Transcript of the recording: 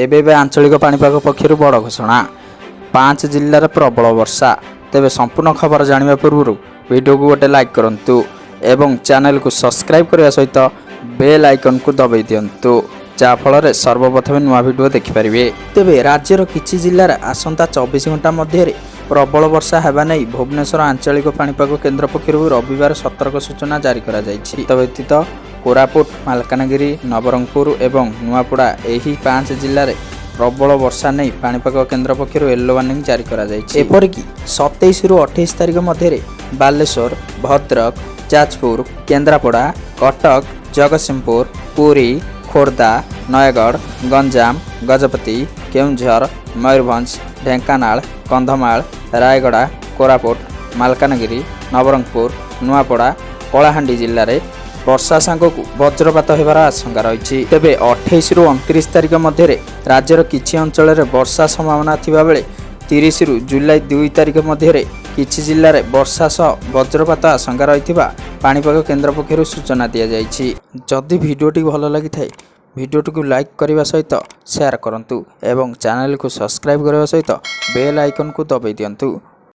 ଏବେ ଏବେ ଆଞ୍ଚଳିକ ପାଣିପାଗ ପକ୍ଷରୁ ବଡ଼ ଘୋଷଣା, ପାଞ୍ଚ ଜିଲ୍ଲାରେ ପ୍ରବଳ ବର୍ଷା। ତେବେ ସମ୍ପୂର୍ଣ୍ଣ ଖବର ଜାଣିବା ପୂର୍ବରୁ ଭିଡ଼ିଓକୁ ଗୋଟେ ଲାଇକ୍ କରନ୍ତୁ ଏବଂ ଚ୍ୟାନେଲକୁ ସବସ୍କ୍ରାଇବ୍ କରିବା ସହିତ ବେଲ୍ ଆଇକନ୍କୁ ଦବାଇ ଦିଅନ୍ତୁ, ଯାହାଫଳରେ ସର୍ବପ୍ରଥମେ ନୂଆ ଭିଡ଼ିଓ ଦେଖିପାରିବେ। ତେବେ ରାଜ୍ୟର କିଛି ଜିଲ୍ଲାରେ ଆସନ୍ତା 24 ଘଣ୍ଟା ମଧ୍ୟରେ ପ୍ରବଳ ବର୍ଷା ହେବା ନେଇ ଭୁବନେଶ୍ୱର ଆଞ୍ଚଳିକ ପାଣିପାଗ କେନ୍ଦ୍ର ପକ୍ଷରୁ ରବିବାର ସତର୍କ ସୂଚନା ଜାରି କରାଯାଇଛି। ଏତଦ୍ ବ୍ୟତୀତ କୋରାପୁଟ, ମାଲକାନଗିରି, ନବରଙ୍ଗପୁର ଏବଂ ନୂଆପଡ଼ା ଏହି ପାଞ୍ଚ ଜିଲ୍ଲାରେ ପ୍ରବଳ ବର୍ଷା ନେଇ ପାଣିପାଗ କେନ୍ଦ୍ର ପକ୍ଷରୁ ୟେଲୋ ୱାର୍ଣ୍ଣିଂ ଜାରି କରାଯାଇଛି। ଏପରିକି 27ରୁ 28 ତାରିଖ ମଧ୍ୟରେ ବାଲେଶ୍ୱର, ଭଦ୍ରକ, ଯାଜପୁର, କେନ୍ଦ୍ରାପଡ଼ା, କଟକ, ଜଗତସିଂହପୁର, ପୁରୀ, ଖୋର୍ଦ୍ଧା, ନୟାଗଡ଼, ଗଞ୍ଜାମ, ଗଜପତି, କେଉଁଝର, ମୟୂରଭଞ୍ଜ, ଢେଙ୍କାନାଳ, କନ୍ଧମାଳ, ରାୟଗଡ଼ା, କୋରାପୁଟ, ମାଲକାନଗିରି, ନବରଙ୍ଗପୁର, ନୂଆପଡ଼ା, କଳାହାଣ୍ଡି ଜିଲ୍ଲାରେ ବର୍ଷା ସାଙ୍ଗକୁ ବଜ୍ରପାତ ହେବାର ଆଶଙ୍କା ରହିଛି। ତେବେ 28ରୁ 29 ତାରିଖ ମଧ୍ୟରେ ରାଜ୍ୟର କିଛି ଅଞ୍ଚଳରେ ବର୍ଷା ସମ୍ଭାବନା ଥିବାବେଳେ 30ରୁ ଜୁଲାଇ 2 ତାରିଖ ମଧ୍ୟରେ କିଛି ଜିଲ୍ଲାରେ ବର୍ଷା ସହ ବଜ୍ରପାତ ଆଶଙ୍କା ରହିଥିବା ପାଣିପାଗ କେନ୍ଦ୍ର ପକ୍ଷରୁ ସୂଚନା ଦିଆଯାଇଛି। ଯଦି ଭିଡ଼ିଓଟି ଭଲ ଲାଗିଥାଏ, ଭିଡ଼ିଓଟିକୁ ଲାଇକ୍ କରିବା ସହିତ ସେୟାର କରନ୍ତୁ ଏବଂ ଚ୍ୟାନେଲକୁ ସବସ୍କ୍ରାଇବ୍ କରିବା ସହିତ ବେଲ୍ ଆଇକନ୍କୁ ଦବାଇ ଦିଅନ୍ତୁ।